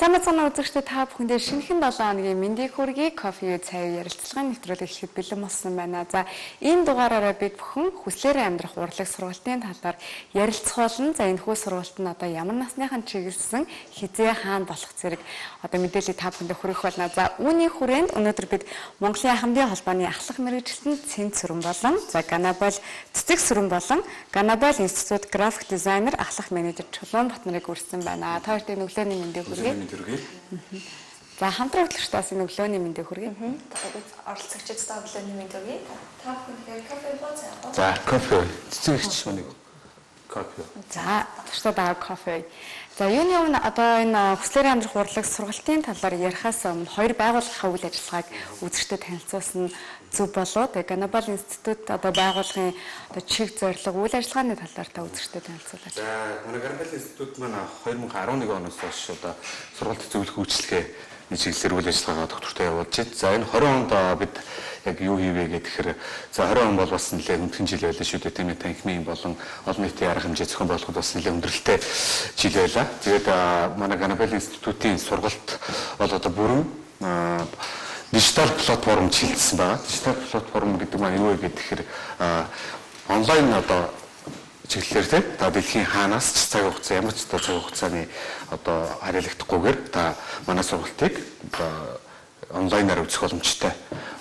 Сайн байцгаана үзэгчдээ, та бүхэндээ шинэхэн 7 хоногийн мэндийг хүргэе. Кофе цай ярилцлагын нэвтрүүлэг эхлэхэд бэлэн болсон байна. За, энэ дугаараараа бид бүхэн хүслээрээ амьдрах урлаг сургалтын талаар ярилцах болно. За, энэхүү сургалт нь одоо ямар насныхан чиглэсэн, хэзээ хаана болох зэрэг одоо мэдээллийг та бүхэндээ хүргэх болно. За, үүний хүрээнд өнөөдөр бид Монголын ахмадын холбооны ахлах мэргэжилтэн Цэн Цүрэн болон за Ганабал Цэцэг Сүрэн болон Ганабал институт график дизайнер ахлах менежер Чулуун Батнарыг үрсэн байна. Та хоёрт энэ өглөөний мэндийг хүргэе. Мэндийг хүргэе. За, хамтран хөтлөгчдөөс энэ өглөөний мэндийг хүргэе. Оролцогчдод өглөөний мэнд хүргэе. Та бүхэн тэгэхээр кофе уу, цай уу? За, кофе. Цэцэг эгч маань кофе. За, туршдаа дараа кофе. За, юуны өмнө одоо энэ хүслээрээ амьдрах урлаг сургалтын талаар ярихаас өмнө хоёр байгууллагын үйл ажиллагааг үзэгчдэд танилцуулсан нь зөв болов. Тэгээ Ганабал институт одоо байгууллагын одоо чиг зорилго, үйл ажиллагааны талаар та үзэгчдэд танилцуулаач. За, манай Ганабал институт маань 2011 оноос хойш одоо сургалт зөвлөх үйлчилгээ чиглэлээр үйл ажиллагаагаа тогтвортой явуулж байна. За, энэ 20 онд бид яг юу хийвэ гэхээр, за, 20 он бол бас нэлээд хүндхэн жил байлаа шүү дээ. Тийм ээ, танхимын болон олон нийтийн арга хэмжээ зохион байгуулахад бас нэлээд хүндрэлтэй жил байлаа. Тэгээд манай Ганабал институтийн сургалт бол одоо бүрэн дижитал платформ чиглэсэн байгаа. Дижитал платформ гэдэг маань юу вэ гэхээр онлайн одоо чиглэлээр те та дэлхийн хаанаас ч цаг хугацаа, ямар ч одоо цаг хугацааны одоо харьяалагдахгүйгээр та манай сургалтыг одоо онлайнаар үзэх боломжтой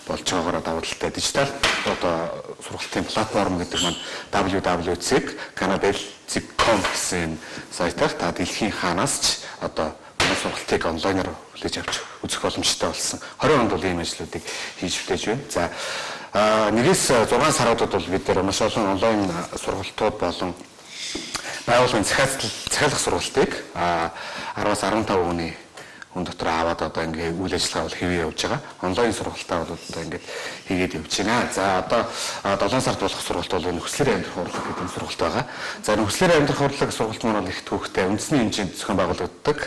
болж байгаагаараа давуу талтай. Дижитал одоо сургалтын платформ гэдэг маань www.canabel.com гэсэн сайтаар та дэлхийн хаанаас ч одоо манай сургалтыг онлайнаар хүлээж авч үзэх боломжтой болсон. 20 онд бол ийм ажлуудыг хийж бүтээж байна. За, 1-ээс 6 саруудад бол бид нэр маш олон онлайн сургалтууд болон байгууллагын захиалах сургалтыг 10-аас 15 хүний хүн дотор аваад одоо ингээ үйл ажиллагаа бол хэвээ явж байгаа. Онлайн сургалтаа бол одоо ингээд хийгээд явж байна. За, одоо 7 сард болох сургалт бол энэ хүслээр амьдрах урлаг гэдэг сургалт байгаа. За, энэ хүслээр амьдрах урлаг сургалт маань бол их төвхтэй үндэсний хэмжээнд зохион байгуулагддаг.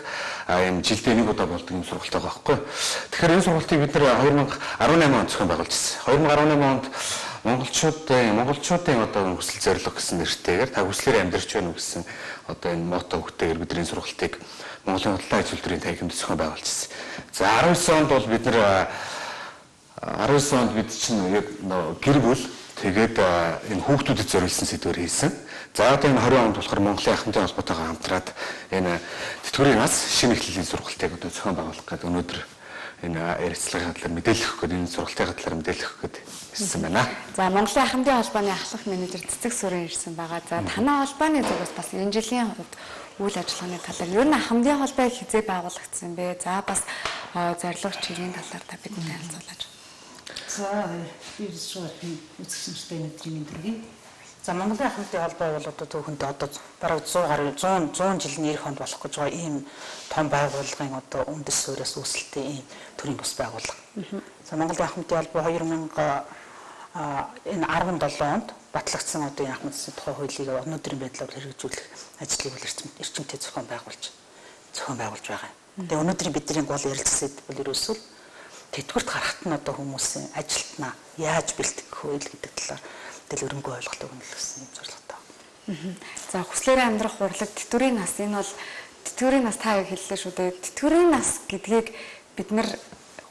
Ийм жилдээ нэг удаа болдог юм сургалт байгаа байхгүй. Тэгэхээр энэ сургалтыг бид нэр 2018 онд зохион байгуулж ирсэн. 2018 онд монголчуудын одоо хүсэл зорилго гэсэн нэртэйгээр та хүслээр амьдрч байна уу гэсэн одоо энэ мото үгтэйгээр бидний сургалтыг Монголын худалдаа аж үйлдвэрийн танхимд зохион байгуулжсэн. За, 19 онд бол бид нэр 19 онд бид чинь яг гэр бүл тэгээд энэ хүүхдүүдэд зориулсан сэдвээр хийсэн. За, одоо энэ 20 онд болохоор Монголын ахмадын холбоотойгоо хамтраад энэ тэтгэврийн нас шинэ эхлэлийн сургалтыг одоо зохион байгуулах гэдэг өнөөдөр энэ ярилцлагын талаар мэдээлэх өгөх, энэ сургалтын талаар мэдээлэх өгөх гээд ирсэн байна. За, Монголын ахмадын холбооны ахлах менежер Цэцэг Сүрэн ирсэн байгаа. За, танай холбооны зүгээс бас энэ жилийн хувьд үйл ажиллагааны талаар, ер нь ахмадын холбоо хэзээ байгуулагдсан бэ? За, бас зорилго чигийн талаар та бидэнд танилцуулаач. За, ирсэн үзэгч нартай өнөөдрийн мэнд хүргэе. За, Монголын ахмадын холбоо бол одоо түүхэндээ одоо бараг 100 гаруй 100 жилийн ирэх онд болох гэж байгаа ийм том байгууллагын одоо үндэс суурьаас үүсэлтэй ийм төрийн бус байгууллага. За, Монголын ахмадын холбоо 2017 онд батлагдсан одоо энэ ахмад засгийн тухай хуулийг өнөөдрийн байдлаар хэрэгжүүлэх ажлыг бол эрчимтэй зохион байгуулж байгаа. Тэгээ өнөөдрийн бидний гол ярилцсан сэдв бол ерөөсөө тэтгэврт гарахт нь одоо хүмүүсийн ажилтнаа яаж бэлтгэх вэ гэдэг талаар дэлгэрэнгүй ойлголт өгнө л гэсэн юм зорилготой. За, хүслээрээ амьдрах урлаг, тэтгэврийн нас, энэ бол тэтгэврийн нас та яг хэллээ шүү дээ. Тэтгэврийн нас гэдгийг бид нар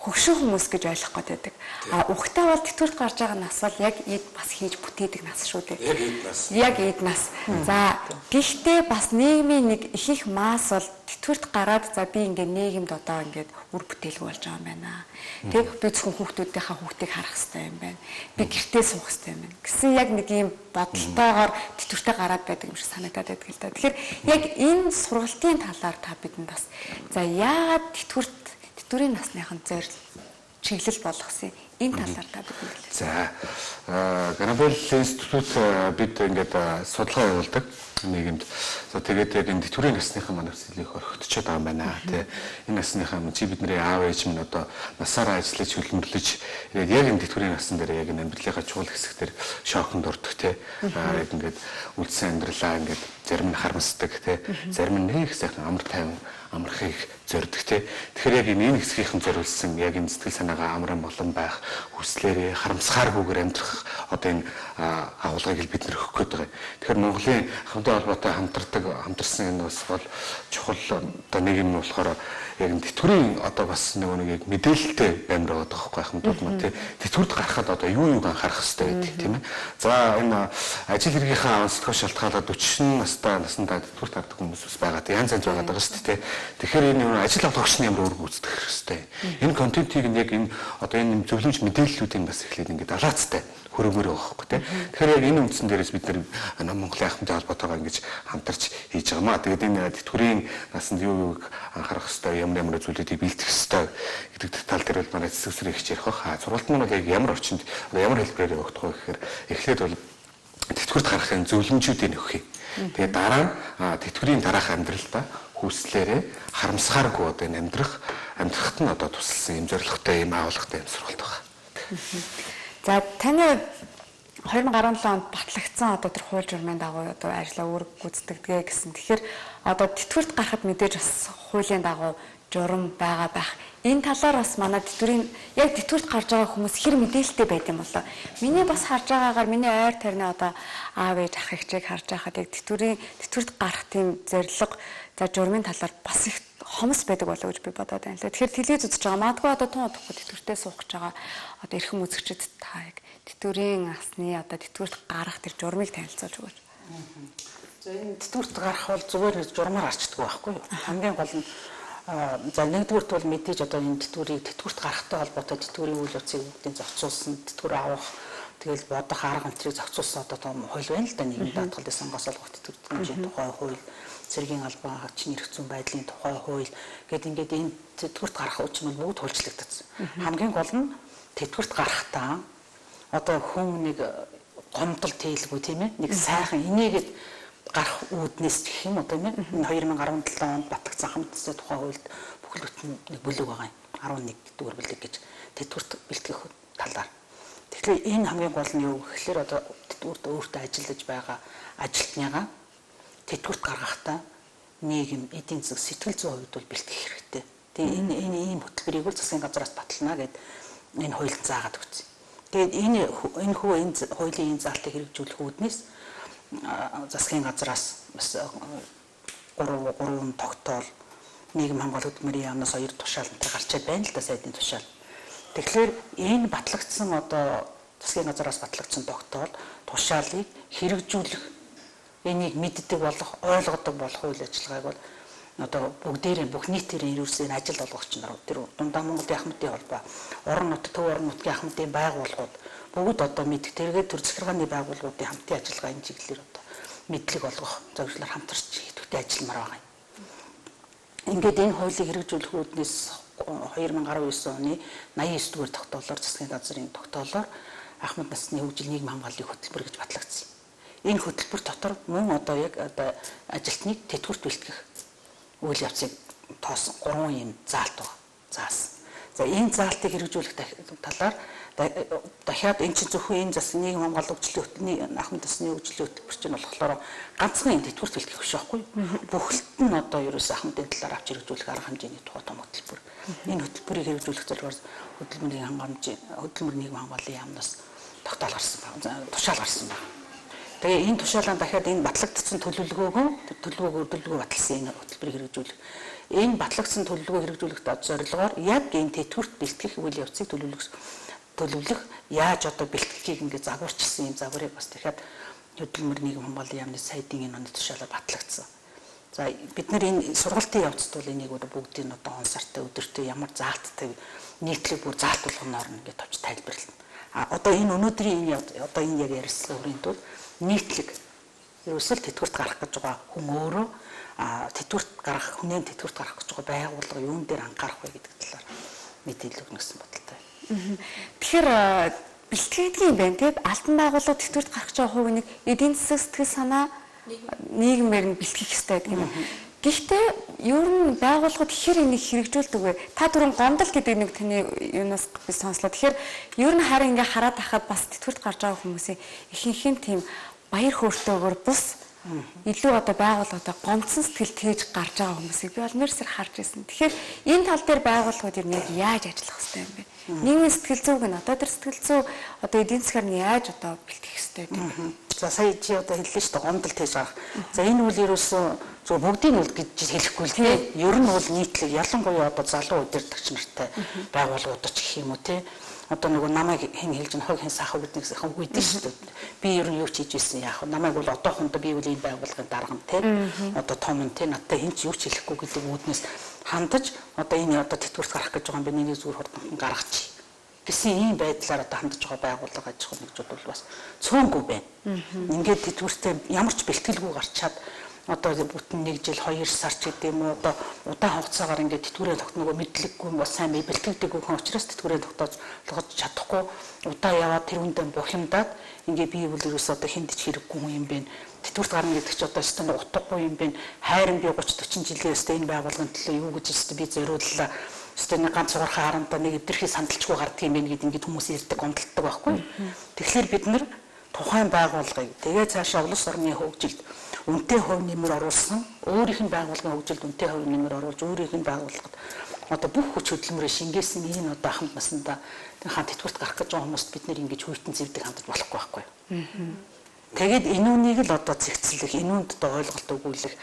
хөгшин хүмүүс гэж ойлгох гээд байдаг. А үхтэй бол тэтгэврт гарч байгаа нас бол яг эд бас хийж бүтээдэг нас шүү дээ. Яг эд нас. Яг эд нас. За, гэхдээ бас нийгмийн нэг их их масс бол тэтгэврт гараад за би ингээ нийгэмд одоо ингээд үр бүтээлгүй болж байгаа юм байна. Тэг би зөвхөн хүүхдүүдийнхаа хүүхдийг харах хэрэгтэй юм байна. Би гэртээ суух хэрэгтэй юм байна гэсэн яг нэг ийм бодолтойгоор тэтгэвртээ гараад байдаг юм шиг санагдаад байдаг л да. Тэгэхээр яг энэ сургалтын талаар та бидэнд бас за яагаад тэтгэврийн насныхан зорил чиглэл болгосон энэ талаар та бидэнд хэлээ. За, Ганабал институт бид ингээд судалгаа явуулдаг нийгэмд. За, тэгээд яг энэ тэтгэврийн насныхан манай их орхигдчиход байгаа юм байна тий. Энэ насныхан чи бидний аав ээж минь одоо насаараа ажиллаж хөлбөмбөрлөж ирээд яг энэ тэтгэврийн насан дээр яг энэ амьдралынхаа чухал хэсэг дээр шоконд ордог тий. Яг ингээд үлдсэн амьдралаа ингээд зарим нь харамсдаг тий. Зарим нь нэг сайхан амар тайван амрахыг зорддог те. Тэгэхээр яг энэ хэсгийнхэн зориулсан яг энэ сэтгэл санаагаа амран болон байх, хүслээрээ харамсахааргүйгээр амьдрах одоо энэ агуулгыг л бид нэр өгөх гээд байгаа. Тэгэхээр Монголын ахмадын холбоотой хамтардаг хамтарсан энэ бас бол чухал одоо нэг юм нь болохоор яг энэ тэтгэврийн одоо бас нөгөө нэг яг мэдээлэлтэй баймар байгаа байхгүй ахмадууд маань тий. Тэтгэврт гарахад одоо юу юуг анхаарах хэрэгтэй гэдэг тийм ээ. За энэ ажил хэргийнхаа онцлогоос шалтгаалаад 40 настай насандаа тэтгэврт гардаг хүмүүс бас байгаа. Янз янз байгаа даа шүү дээ. Тэгэхээр энэ ажил олгогч нь ямар үүрэг гүйцэтгэх хэрэгтэй. Энэ контентийг нь яг энэ одоо энэ зөвлөмж мэдээллүүдийг бас эхлээд ингээд далаацтай хөрөмөр байгаа байхгүй тий. Тэгэхээр яг энэ үндсэн дээрээс бид нар Монголын ахмадын холбоотойгоо ингэж хамтарч хийж байгаа маа. Тэгээд энэ тэтгэврийн насанд юу юуг анхаарах хэрэгтэй, ямар ямар зүйлүүдийг бэлтгэх хэрэгтэй гэдэг тал дээр бол манай цэцэг сэрэг хичээх бах. Сургалт маань бол яг ямар орчинд одоо ямар хэлбэрээр явагдах вэ гэхээр эхлээд бол тэтгэврт гарахын зөвлөмжүүдийг өгөх юм. Тэгээд дараа нь тэтгэврийн дараах амьдралдаа хүслээрээ харамсахааргүй одоо энэ амьдрахад нь одоо тусалсан юм зорилготой юм агуулгатай юм сургалт байна. За таны 2017 онд батлагдсан одоо тэр хууль журмын дагуу одоо ажлаа үүрэг гүйцэтгэдэг гэсэн. Тэгэхээр одоо тэтгэврт гарахад мэдээж бас хуулийн дагуу журам байгаа байх. Энэ талаар бас манай тэтгэврийн яг тэтгэврт гарч байгаа хүмүүс хэр мэдээлэлтэй байд юм болоо. Миний бас харж байгаагаар миний ойр тойрны одоо аав ээж ах эгчийг харж байхад яг тэтгэврт гарах тийм зорилго за журмын талаар бас их хомс байдаг болоо гэж би бодоод байна л да. Тэгэхээр телевиз үзэж байгаа магадгүй одоо тун удахгүй тэтгэвртээ суух гэж байгаа одоо эрхэм үзэгчид та яг тэтгэврийн асны одоо тэтгэврт гарах тэр журмыг танилцуулж өгөөч. За энэ тэтгэврт гарах бол зүгээр журмаар гарчдаг байхгүй юу? Хамгийн гол нь за нэгдүгüрт бол мэдээж одоо энэ тэтгэврийг тэтгэврт гарахтай холбоотой тэтгэврийн үйл явцыг бүгдийг зохицуулсан, тэтгэвэр авах, тэгэл бодох арга хэмтрийг зохицуулсан одоо том хууль байна л да. Нийгмийн даатгалын сонгоос олгох тэтгэврт хэмжээний тухай хууль, цэргийн албан хаагчны эрх зүйн байдлын тухай хууль гэд ингээд энэ тэтгэврт гарах үуч нь бүгд хуульчлагдсан. Хамгийн гол нь тэтгэврт гарахдаа одоо хүн нэг гомдол тээлгүй тийм ээ нэг сайхан инээгээд гарах үүднээс гэх юм уу тийм ээ. Энэ 2017 онд батлагдсан хамт засгийн тухай хуульд бүхэл бүтэн нэг бүлэг байгаа юм. 11 дугаар бүлэг гэж тэтгэврт бэлтгэх талаар. Тэгэхээр энэ хамгийн гол нь юу гэхлээр одоо тэтгэврт өөртөө ажиллаж байгаа ажилтныгаа тэтгэврт гаргахдаа нийгэм, эдийн засаг, сэтгэл зүйн хувьд бол бэлтгэх хэрэгтэй. Тэгээ энэ энэ ийм хөтөлбөрийг бол засгийн газраас батална гэд энэ хуульд заагаад өгсөн. Тэгээд энэ энэ хүү энэ хуулийн энэ заалтыг хэрэгжүүлэх үүднээс засгийн газраас бас 3 тогтоол нийгэм хамгаалалт хөдөлмөрийн яамнаас 2 тушаал энэ гарчаад байна л да, сайдын тушаал. Тэгэхээр энэ батлагдсан одоо засгийн газраас батлагдсан тогтоол тушаалыг хэрэгжүүлэх, энийг мэддэг болох, ойлгодог болох үйл ажиллагааг бол одоо бүгдээрээ бүх нийтээрээ ерөөсөө энэ ажил олгогч нар тэр дундаа Монголын ахмадын холбоо, орон нутг, төв орон нутгийн ахмадын байгууллагууд бүгд одоо мэдэх тэргээд төр захиргааны байгууллагуудын хамтын ажиллагаа энэ чиглэлээр одоо мэдлэг олгох зорилгоор хамтарч идэвхтэй ажилламаар байгаа юм. Ингээд энэ хуулийг хэрэгжүүлэх үүднээс 2019 оны 89 дугаар тогтоолоор засгийн газрын тогтоолоор ахмад насны хөгжил нийгэм хамгааллын хөтөлбөр гэж батлагдсан. Энэ хөтөлбөр дотор мөн одоо яг одоо ажилтныг тэтгэврт бэлтгэх үйл явцыг тоосон 3 юм заалт байгаа. Заасан. За энэ заалтыг хэрэгжүүлэх талаар дахиад энэ чинь зөвхөн энэ зас нийгэм хамгаалал хөгжлийн ахмад насны хөгжлийн хөтөлбөр чинь болохоор ганцхан энэ тэтгэврт бэлтгэх биш байхгүй юу? Бүхэлд нь одоо ерөөсөө ахмадын талаар авч хэрэгжүүлэх арга хэмжээний тухай том хөтөлбөр. Энэ хөтөлбөрийг хэрэгжүүлэх зорилгоор хөдөлмөрийн хангамж, хөдөлмөр нийгэм хамгааллын яамнаас тогтоол гарсан байна. Тушаал гарсан байна. Тэгээ энэ тушаалаа дахиад энэ батлагдсан төлөвлөгөөгөө төлөвлөгөө баталсан энэ хөтөлбөрийг хэрэгжүүлэх. Энэ батлагдсан төлөвлөгөө хэрэгжүүлэх зорилгоор яг энэ тэтгэврт бэлтгэх үйл явцыг төлөвлөх яаж одоо бэлтгэхийг ингээд загварчилсан юм загварыг бас дахиад хөдөлмөр нийгэм хамгааллын яамны сайдын энэ оны тушаалаар батлагдсан. За бид нар энэ сургалтын явцад бол энийг бүгдийг нь одоо он сартай өдөртөө ямар заалттай нийтлэг бүр заалт болгоноор нь ингээд товч тайлбарлана. А одоо энэ өнөөдрийн энэ одоо энэ яг ярилцлага хүрээнд бол нийтлэг ерөөсөө тэтгэврт гарах гэж байгаа хүн өөрөө тэтгэврт гарах хүнээ тэтгэврт гарах гэж байгаа байгууллага юун дээр анхаарах вэ гэдэг талаар мэдээлэл өгнө гэсэн бодолтой. Тэгэхээр бэлтгэдэг юм байна тийм алтан байгууллага тэтгэврт гарах гэж байгаа хувийг эдийн засаг сэтгэл санаа нийгмээр нь бэлтгэх ёстой гэдэг юм. Гэхдээ ер нь байгууллагууд хэр энийг хэрэгжүүлдэг вэ? Та түрүүн гомдол гэдэг нэг таны юунаас би сонслоо. Тэгэхээр ер нь харин ингээ хараад ахад бас тэтгэврт гарч байгаа хүмүүсийн ихэнх нь тийм баяр хөөртэйгээр бус Илүү одоо байгууллагуудаа гомдсон сэтгэл тээж гарч байгаа хүмүүсийг би бол мэрсэр харж ирсэн. Тэгэхээр энэ тал дээр байгууллагууд ер нь яг яаж ажиллах хэрэгтэй юм бэ? Нийгмийн сэтгэл зүйг нь одоо тэр сэтгэл зүй одоо эдийн засгаар нь яаж одоо бэлтгэх хэрэгтэй гэдэг юм. За сая чи одоо хэллээ шүү дээ, гомдол тээж гарах. За энэ үйл ерөөсөө зөв бүгдийг нь үл гэж хэлэхгүй л тий. Ер нь бол нийтлэг ялангуяа одоо залуу удирдагч нартай байгууллагууд ч гэх юм уу тий. Одоо нөгөө намайг хэн хэлж нь хог хэн сахав гэдэг нэг үг өгдөн шүү дээ. Би ер нь юу ч хийж ирсэн яах вэ? Намайг бол одоохондоо би бол энэ байгууллагын дарга нь тий. Одоо том нь тий надтай хэн ч юу ч хэлэхгүй гэдэг үүднээс хандаж одоо энэ одоо тэтгэврт гарах гэж байгаа юм би нэг зүгээр хурдан гаргачих гэсэн ийм байдлаар одоо хандж байгаа байгууллага аж ахуйн нэгжүүд бол бас цөөнгүй байна. Ингээд тэтгэвртэй ямар ч бэлтгэлгүй гарчаад одоо бүтэн 1 жил 2 сар ч гэдэг юм уу одоо удаан хугацаагаар ингээд тэтгэврээ тогт нөгөө мэдлэггүй бол сайн бэлтгэдэггүй хүн учраас тэтгэврээ тогтоож чадахгүй удаа яваад тэр хүндээ бухимдаад ингээд би бол ерөөсөө одоо хүнд ч хэрэггүй хүн юм бэ. Тэтгэврт гарна гэдэг чи одоо өстө утгагүй юм бэ. Хайран би 30 40 жилийн өстө энэ байгууллагын төлөө юу гэж өстө би зориуллаа. Өстө нэг ганц урхан харантаа нэг эвдэрхий сандалчгүй гардыг юм бэ гэд ингээд хүмүүс ирдэг гомдолтдог байхгүй. Тэгэхээр бид нар тухайн байгууллагыг тэгээ цаашаа улс орны хөгжилд үнэтэй хувь нэмэр оруулсан, өөрийнх нь байгууллагын хөгжилд үнэтэй хувь нэмэр оруулж, өөрийнх нь байгууллагад одоо бүх хүч хөдөлмөрөө шингээсэн энэ одоо ахмад насандаа хаан тэтгэврт гарах гэж байгаа хүмүүст бид нэр ингэж хүйтэн зэвдэг хандаж болохгүй байхгүй. Тэгээд энүүнийг л одоо зэгцлэх, энүүнд одоо ойлголт өгүүлэх,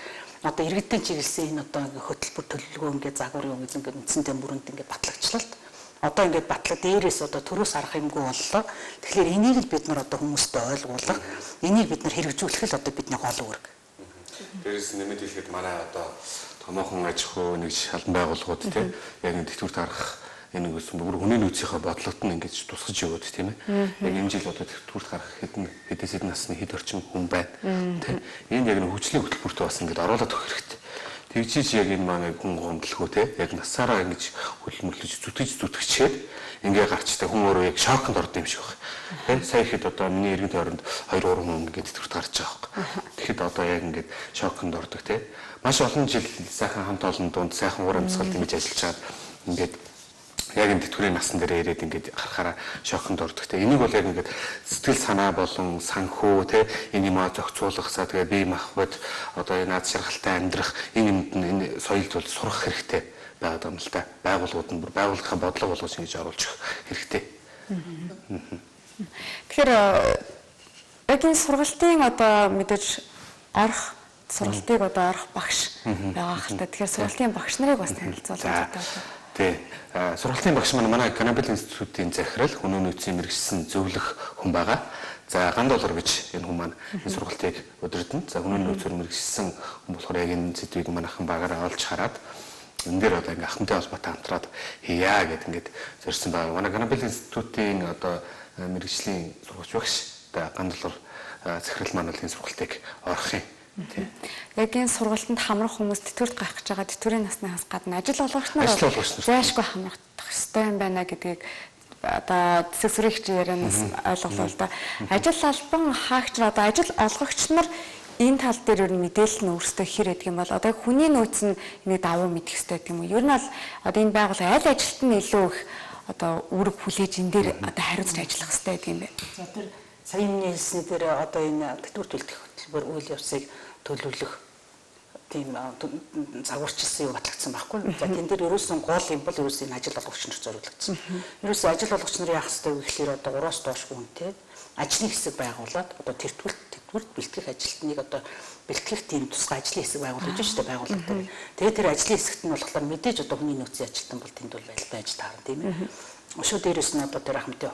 одоо иргэдийн чиглэсэн энэ одоо ингээ хөтөлбөр төлөвлөгөө ингээ загвар юм гэж ингээ үндсэндээ бүрэнд ингээ батлагчлалт одоо ингээд батлаа дээрээс одоо төрөөс арах юмгүй боллоо. Тэгэхээр энийг л бид нар одоо хүмүүстээ ойлгуулах, энийг бид нар хэрэгжүүлэх л одоо бидний гол үүрэг. Дээрээс нэмэт хэлэхэд манай одоо томоохон аж ахуй нэг шалан байгууллагууд тийм яг энэ тэтгэврт гарах энэ үсэн бүр хүний нөөцийнхөө бодлогот нь ингэж тусгаж яваад тийм ээ. Яг энэ жил одоо тэтгэврт гарах хэдэн хэдээс хэдэн насны хэд орчим хүн байна тийм. Энд яг нэг хөгжлийн хөтөлбөртөө бас ингэж оруулаад өгөх хэрэгтэй. Тэгжиж яг энэ манай хүн гомдлгүй те яг насаараа ингэж хөдөлмөрлөж зүтгэж зүтгэчээд ингээ гарчтай хүн өөрөө яг шоконд орд юм шиг байна. Тэ сая ихэд одоо миний эргэн тойронд 2 3 хүн ингээ тэтгэврт гарч байгаа байхгүй. Тэгэхэд одоо яг ингээд шоконд ордог те. Маш олон жил сайхан хамт олон дунд сайхан уур амьсгалд ингэж ажиллаж чад ингээд яг энэ тэтгэврийн насан дээр ирээд ингээд харахаараа шоконд ордог те. Энийг бол яг ингээд сэтгэл санаа болон санхүү те энэ юмаа зохицуулах за тэгээ бие махбод одоо энэ над шаргалтай амьдрах энэ юмд нь энэ соёлд бол сурах хэрэгтэй байгаад байгаа юм л та. Байгууллагууд нь бүр байгууллагын бодлого болгож ингэж оруулж өгөх хэрэгтэй. Тэгэхээр яг энэ сургалтын одоо мэдээж орох сургалтыг одоо орох багш байгаа хэл та. Тэгэхээр сургалтын багш нарыг бас танилцуулж одоо. Тий. Сургалтын багш маань манай Канабел институтын захирал хүн нөөцийн мэргэжсэн зөвлөх хүн байгаа. За Гандолор гэж энэ хүн маань энэ сургалтыг удирдана. За хүн нөөцөөр мэргэжсэн хүн болохоор яг энэ сэдвийг манайхан багаараа олж хараад энэ дээр одоо ингээ ахмадын холбоотой хамтраад хийя гэд ингээд зорьсон байгаа. Манай Канабел институтын одоо мэргэжлийн сургууч багш Гандолор захирал маань бол энэ сургалтыг орох юм. Яг энэ сургалтанд хамрах хүмүүс тэтгэврт гарах гэж байгаа тэтгэврийн наснаас гадна ажил олгогч нар зайлшгүй хамрах ёстой юм байна гэдгийг одоо зэсэг сүрэгч ярианаас ойлголоо л да. Ажил албан хаагч нар одоо ажил олгогч нар энэ тал дээр ер нь мэдээлэл нь өөрсдөө хэр байдаг юм бол одоо хүний нөөц нь энийг давуу мэдэх ёстой гэдэг юм уу? Ер нь бол одоо энэ байгууллага аль ажилт нь илүү их одоо үүрэг хүлээж энэ дээр одоо хариуцж ажиллах ёстой гэдэг юм бэ? За тэр сая миний хэлсний дээр одоо энэ тэтгэврт үлдэх хөтөлбөр үйл явцыг төлөвлөх тийм загварчилсан юу батлагдсан байхгүй. За тэн дээр ерөөсөн гол юм бол ерөөсөн энэ ажил олгогч нар зориулагдсан. Ерөөсөн ажил олгогч нар яах ёстой вэ гэхлээр одоо 3-аас доош хүнтэй ажлын хэсэг байгуулад одоо тэтгэврт бэлтгэх ажилтныг одоо бэлтгэх тийм тусгай ажлын хэсэг байгуулж шүү дээ байгууллага дээр. Тэгээд тэр ажлын хэсэгт нь болохоор мэдээж одоо хүний нөөцийн ажилтан бол тэнд бол байж таарна тийм ээ. Өшөө дээрээс нь одоо тэр ахмадын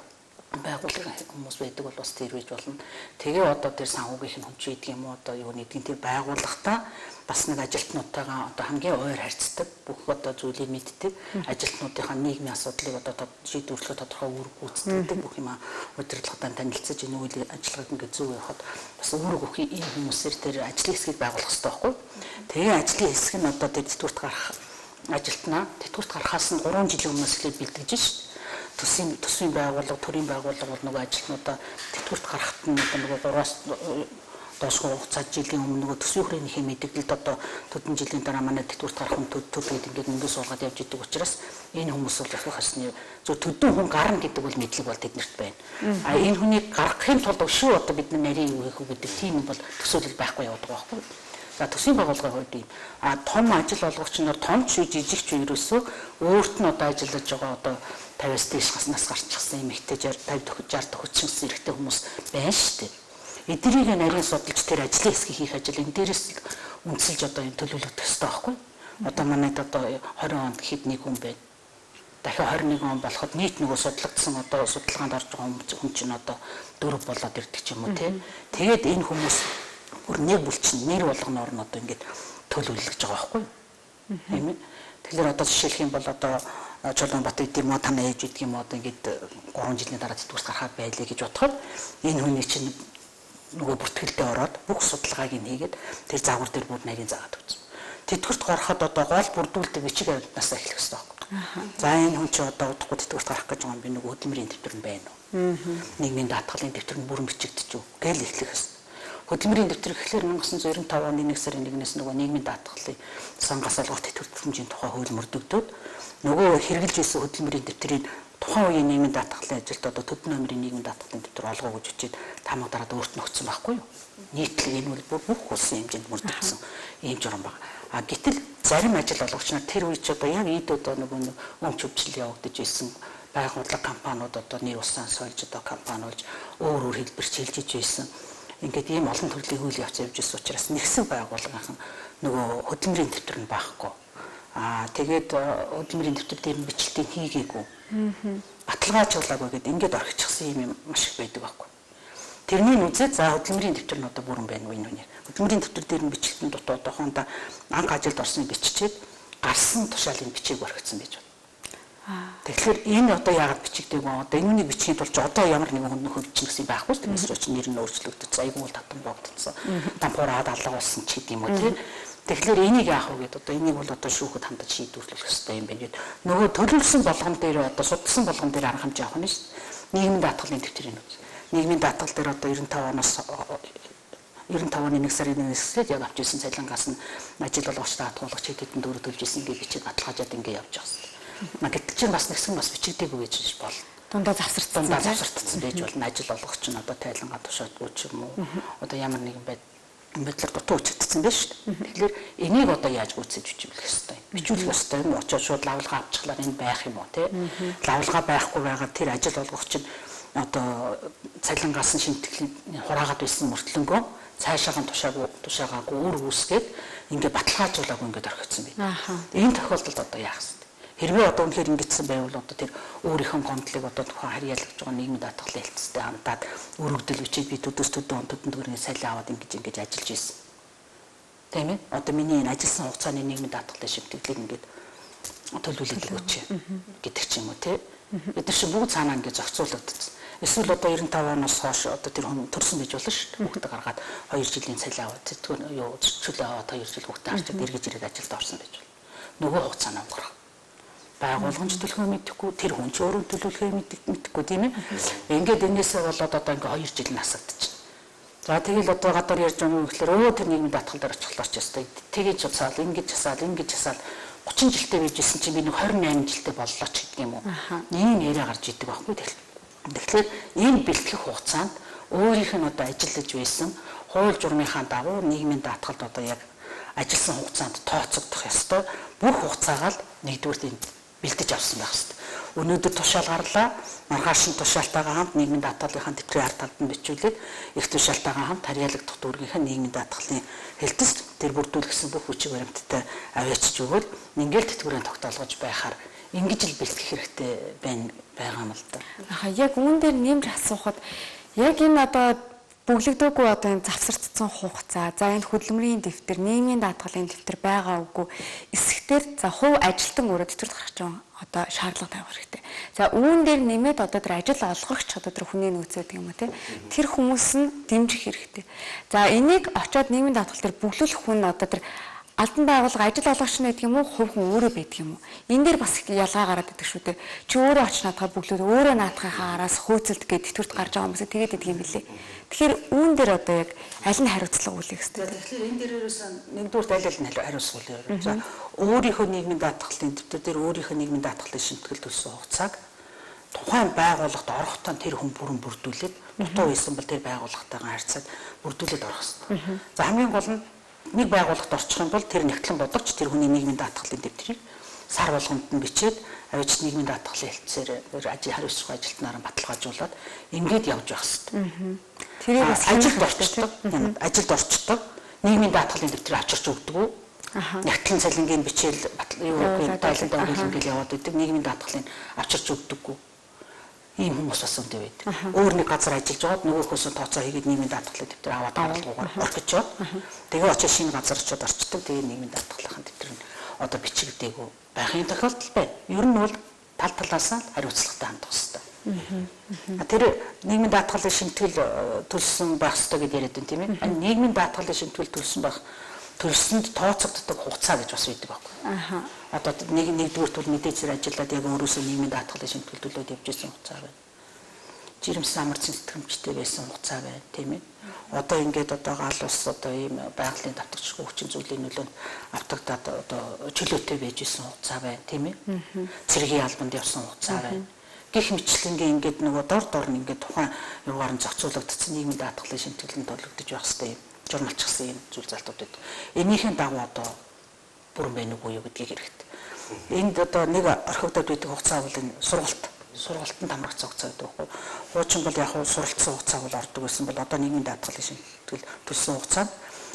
байгууллагын хүмүүс байдаг бол бас тэр байж болно. Тэгээ одоо тэр санхүүгийнх нь хүн ч гэдэг юм уу одоо юу нэгдгийн тэр байгууллагатаа бас нэг ажилтнуудтайгаа одоо хамгийн ойр харьцдаг, бүх одоо зүйлийг мэддэг, ажилтнуудынхаа нийгмийн асуудлыг одоо шийдвэрлэхэд тодорхой үүрэг гүйцэтгэдэг, бүх юм удирдлагатай танилцаж энэ үйл ажиллагааг ингээд зөв явахад бас үүрэг өгөх ийм хүмүүсээр тэр ажлын хэсгийг байгуулах хэрэгтэй байхгүй. Тэгээ ажлын хэсэг нь одоо тэр тэтгэврт гарах ажилтнаа тэтгэврт гарахаас нь 3 жилийн өмнөөс эхлээд бэлтгэж шээ. Төсвийн байгууллага, төрийн байгууллага бол нөгөө ажилтнуудаа тэтгэврт гарахад нь одоо нөгөө 3-аас Доошгүй хугацаа жилийн өмнө нөгөө төсвийн хүрээнийхээ мэдээлэлд одоо төдөн жилийн дараа манай тэтгэврт гарах хүн төд ингээд мөнгө суулгаад явж идэг учраас энэ хүмүүс бол ахих ёсны зөв төдөн хүн гарна гэдэг бол мэдлэг бол тэднэрт байна. А энэ хүнийг гаргахын тулд өшөө одоо бид нар нарийн юу хийх үү гэдэг тийм юм бол төсөөлөл байхгүй явдаг байхгүй. За төсвийн байгууллагын хувьд ийм а том ажил олгогч нар том ч жижиг ч ерөөсөө өөрт нь одоо ажиллаж байгаа одоо 50-аас дээш нас гарчихсан эмэгтэй 60 50 60 төгссөн эрэгтэй хүмүүс байна шүү дээ. Эднийг нарийн судалж тэр ажлын хэсгийг хийх ажил энэ дээрээс үндэслэж одоо юм төлөвлөгдөх ёстой байхгүй. Одоо манайд одоо 20 онд гэхэд нэг хүн байна. Дахиад 21 он болоход нийт нөгөө судлагдсан одоо судалгаанд орж байгаа хүн чинь одоо дөрөв болоод ирдэг ч юм уу тий. Тэгээд энэ хүмүүс бүр нэг бүлчин нэр болгоноор нь одоо ингээд төлөвлөж байгаа байхгүй. Тийм ээ. Тэгэхээр одоо жишээлх юм бол одоо Чулуунбат гэдэг юм уу танай ээж гэдэг юм уу одоо ингээд 3 жилийн дараа тэтгэврт гарахаар байлээ гэж бодоход энэ хүний чинь нөгөө бүртгэлдээ ороод бүх судалгааг нь хийгээд тэр загвар дээр бүр нарийн заагаад өгсөн. Тэтгэврт гарахад одоо гол бүрдүүлдэг бичиг баримтнаас эхлэх ёстой байхгүй. За энэ хүн чи одоо удахгүй тэтгэврт гарах гэж байгаа юм би нөгөө хөдөлмөрийн дэвтэр нь байна уу? Нийгмийн даатгалын дэвтэр нь бүрэн бичигдэж үү гээл эхлэх ёстой. Хөдөлмөрийн дэвтэр гэхлээр 1995 оны 1 сарын 1-ээс нөгөө нийгмийн даатгалын сангаас олгох тэтгэвэр түлхэмжийн тухай хууль мөрдөгдөөд нөгөө хэрэгжилж исэн хөдөлмөрийн дэвтрийг тухайн үеийн нийгмийн даатгалын ажилд одоо төдөн номерын нийгмийн даатгалын дэвтэр олгоо гэж бичээд таамаг дараад өөрт нь өгсөн байхгүй юу? Нийтлэг энэ бол бүх улсын хэмжээнд мөрдөгдсөн ийм журам байна. А гэтэл зарим ажил олгогч нар тэр үе ч одоо яг ийд одоо нөгөө өмч өвчлөл явагдаж исэн байгууллага компаниуд одоо нэр усаан сольж одоо компаниулж өөр өөр хэлбэр чилжиж байсан. Ингээд ийм олон төрлийн үйл явц явж исэн учраас нэгсэн байгууллагын нөгөө хөдөлмөрийн дэвтэр нь байхгүй. Аа тэгээд хөдөлмөрийн дэвтэр дээр нь бичлэлтийг хийгээгүй. Баталгаажуулаагүй гэдээ ингээд орхичихсан юм маш их байдаг байхгүй. Тэрний үзээд за хөдөлмөрийн дэвтэр нь одоо бүрэн байна уу энэ үнийг. Хөдөлмөрийн дэвтэр дээр нь бичлэлтэн дутуу одоохондоо анх ажилд орсныг биччихээд гарсан тушаалыг бичээг орхицсан байж байна. Тэгэхээр энэ одоо яагаад бичигдээгүй одоо энэ үнийг бичихийн тулд одоо ямар нэгэн хүн нөхөд бичих гэсэн байхгүй шүү дээ. Эсвэл нэр нь өөрчлөгдөж, айгүй бол татан богдсон. Дампуураад алга болсон ч гэдэг юм уу тийм. Тэгэхээр энийг яах вэ гэдээ одоо энийг бол одоо шүүхэд хандаж шийдвэрлэх ёстой юм байна гэд. Нөгөө төлөвлөсөн болгон дээр одоо судалсан болгон дээр арга хэмжээ авах нь шүү дээ. Нийгмийн даатгалын дэвтрийн үз. Нийгмийн даатгал дээр одоо 95 оноос 95 оны 1 сарын 1-ээс яг авч ирсэн цалингаас нь ажил олгогч даатгуулагч хэд хэдэн дөрөв төлж исэн гэж бичээд баталгаажаад ингэ явж байгаа юм. Гэтэл чинь бас нэгсэн бас бичигдээгүй гэж болно. Дундаа завсардсан. Дундаа завсардсан байж болно. Ажил олгогч нь одоо тайлангаа тушаадгүй ч юм уу. Одоо ямар нэгэн байдлаар дутуу өчигдсэн байж шүү дээ. Тэгэхээр энийг одоо яаж гүйцэж бичүүлэх ёстой юм? Бичүүлэх ёстой юм. Очоод шууд лавлгаа авчихлаар энэ байх юм уу те? Лавлгаа байхгүй байгаа тэр ажил олгогч нь одоо цалингаас нь шимтгэлийн хураагаад байсан мөртлөнгөө цаашаагаа тушаагаагүй үр үүсгээд ингээ баталгаажуулаагүй ингээд орхицсан байна. Энэ тохиолдолд одоо яах вэ? Хэрвээ одоо үнэхээр ингэсэн байвал одоо тэр өөрийнхөө гомдлыг одоо тухайн харьяалагч байгаа нийгмийн даатгалын хэлтстэй хандаад өргөдөл бичээд би төдөөс төдөн төдөн төгрөгийн салин аваад ингэж ажиллаж ийсэн. Тийм ээ? Одоо миний энэ ажилласан хугацааны нийгмийн даатгалын шимтгэлийг ингээд төлөвлөлт өгөөч гэдэг ч юм уу тий. Бид нар чинь бүгд цаанаа ингээд зохицуулагдсан. Эсвэл одоо 95 оноос хойш одоо тэр хүн төрсөн байж болно шүү дээ. Хүүхдээ гаргаад 2 жилийн цалин аваад тэтгэр юу чөлөө аваад 2 жил хүүхдээ харчаад эргэж ирээд ажилд орсон байж болно. Нөгөө хугацаанд өнгөрөх. Байгууллагын ч төлөхөө мэдэхгүй, тэр хүн ч өөрөө төлөвлөхөө мэдэхгүй тийм ээ. Ингээд энээсээ болоод одоо ингээ 2 жил насагдчихна. За тэгэл одоо гадуур ярьж байгаа юм гэхлээр өө тэр нийгмийн даатгал дээр очихлоо ч ёстой. Тэгэж уцаал, ингэж асаал, ингэж асаал 30 жилтэй байжсэн чинь би нэг 28 жилтэй боллоо ч гэдэг юм уу. Ийм яриа гарч идэг байхгүй. Тэгэхээр энэ бэлтгэх хугацаанд өөрийнх нь одоо ажиллаж байсан хууль журмынхаа дагуу нийгмийн даатгалд одоо яг ажилласан хугацаанд тооцогдох ёстой. Бүх хугацаагаа л нэгдүгüрт энд бэлдэж авсан байх хэрэгтэй. Өнөөдөр тушаал гарлаа. Маргааш нь тушаалтайгаа хамт нийгмийн даатгалынхаа дэвтрийн ард талд нь бичүүлээд их тушаалтайгаа хамт харьяалагдах дүүргийнхээ нийгмийн даатгалын хэлтэст тэр бүрдүүлгэсэн бүх хүчиг баримттай аваачиж өгвөл ингээл тэтгэврийн тогтоолгож байхаар ингэж л бэлтгэх хэрэгтэй байна байгаа юм л да. Аха яг үүн дээр нэмж асуухад яг энэ одоо бүглэгдөөгүй одоо энэ завсардсан хугацаа, за энэ хөдөлмөрийн дэвтэр, нийгмийн даатгалын дэвтэр байгаа үгүй эсэхтэр за хувь ажилтан өөрөө тэтгэврт гарах чинь одоо шаардлага тавих хэрэгтэй. За үүн дээр нэмээд одоо тэр ажил олгогч одоо тэр хүний нөөц гэдэг юм уу те тэр хүмүүс нь дэмжих хэрэгтэй. За энийг очиод нийгмийн даатгал дээр бүглүүлэх хүн одоо тэр Албан байгууллага ажил олгогч нь гэдэг юм уу, хувь хүн өөрөө байдаг юм уу? Энэ дээр бас ялгаа гараад идэг шүү дээ. Чи өөрөө очиж наадахаа бүглүүд өөрөө наадахынхаа араас хөөцөлд гээд тэтгэврт гарч байгаа хүмүүсээ тэгээд идэг юм билээ. Тэгэхээр үүн дээр одоо яг аль нь хариуцлага үлээх ёстой вэ? Тэгэхээр энэ дээр ерөөсөн нэгдүгээр аль аль нь хариуцлага үлээх. За өөрийнхөө нийгмийн даатгалын дэвтэр дээр өөрийнхөө нийгмийн даатгалын шимтгэл төлсөн хугацааг тухайн байгууллагт орохдоо тэр хүн бүрэн бүрдүүлээд дутуу байсан бол тэр байгууллагатайгаа харьцаад бүрдүүлээд орох ёстой. За хамгийн гол нь нэг байгууллагт орчих юм бол тэр нэгтлэн бодогч тэр хүний нийгмийн даатгалын дэвтрийг сар болгонд нь бичээд авч нийгмийн даатгалын хэлтсээр ажил хариуцлага ажилтнаараа баталгаажуулаад ингээд явж байх ёстой. Тэрийг бас ажилд орчдөг. Ажилд орчдөг. Нийгмийн даатгалын дэвтрийг авчирч өгдөг. Нэгтлэн цалингийн бичээл юу гэх тайлбар ингээл яваад идэг. Нийгмийн даатгалыг авчирч өгдөггүй. Ийм хүмүүс бас өндөө байдаг. Өөр нэг газар ажиллаж байгаад нөгөөхөөсөө тооцоо хийгээд нийгмийн даатгалын дэвтэр аваад гаргалгуугаар орхиж яваад. Тэгээ очиж шинэ газар очиод орчдөг. Тэгээ нийгмийн даатгалын дэвтэр нь одоо бичигдээгүй байхын тохиолдол байна. Ер нь бол тал талаасаа хариуцлагатай хандах хэрэгтэй. Тэр нийгмийн даатгалын шимтгэл төлсөн байх ёстой гэдээ яриад байна тийм ээ. Нийгмийн даатгалын шимтгэл төлсөн байх төлсөнд тооцогддог хугацаа гэж бас байдаг байхгүй. Одоо нэгдүгüрт бол мэдээж зэрэг ажиллаад яг өөрөөсөө нийгмийн даатгалын шимтгэл төлөөд явж исэн хугацаа байна. Жирэмсэн амар сэтгэмжтэй байсан хугацаа байна, тийм ээ. Одоо ингээд одоо гал ус одоо ийм байгалийн давтагчгүй хүчин зүйлийн нөлөөнд автагдаад одоо чөлөөтэй байж исэн хугацаа байна, тийм ээ. Цэргийн албанд явсан хугацаа байна. Гэх мэтлэнгээ ингээд нөгөө дор дор нь ингээд тухайн юугаар нь зохицуулагдсан нийгмийн даатгалын шимтгэлэнд төлөгдөж байх хэрэгтэй юм. Журмалчихсан юм зүйл залтууд байдаг. Энийхэн дагуу одоо бүрэн байна уу юу гэдгийг хэрэгтэй. Энд одоо нэг орхигдоод байдаг хугацаа бол энэ сургалт. Сургалтанд хамрагдсан хугацаа гэдэг байхгүй. Хуучин бол яг суралцсан хугацаа бол ордог байсан бол одоо нийгмийн даатгалын шимтгэл төлсөн хугацаанд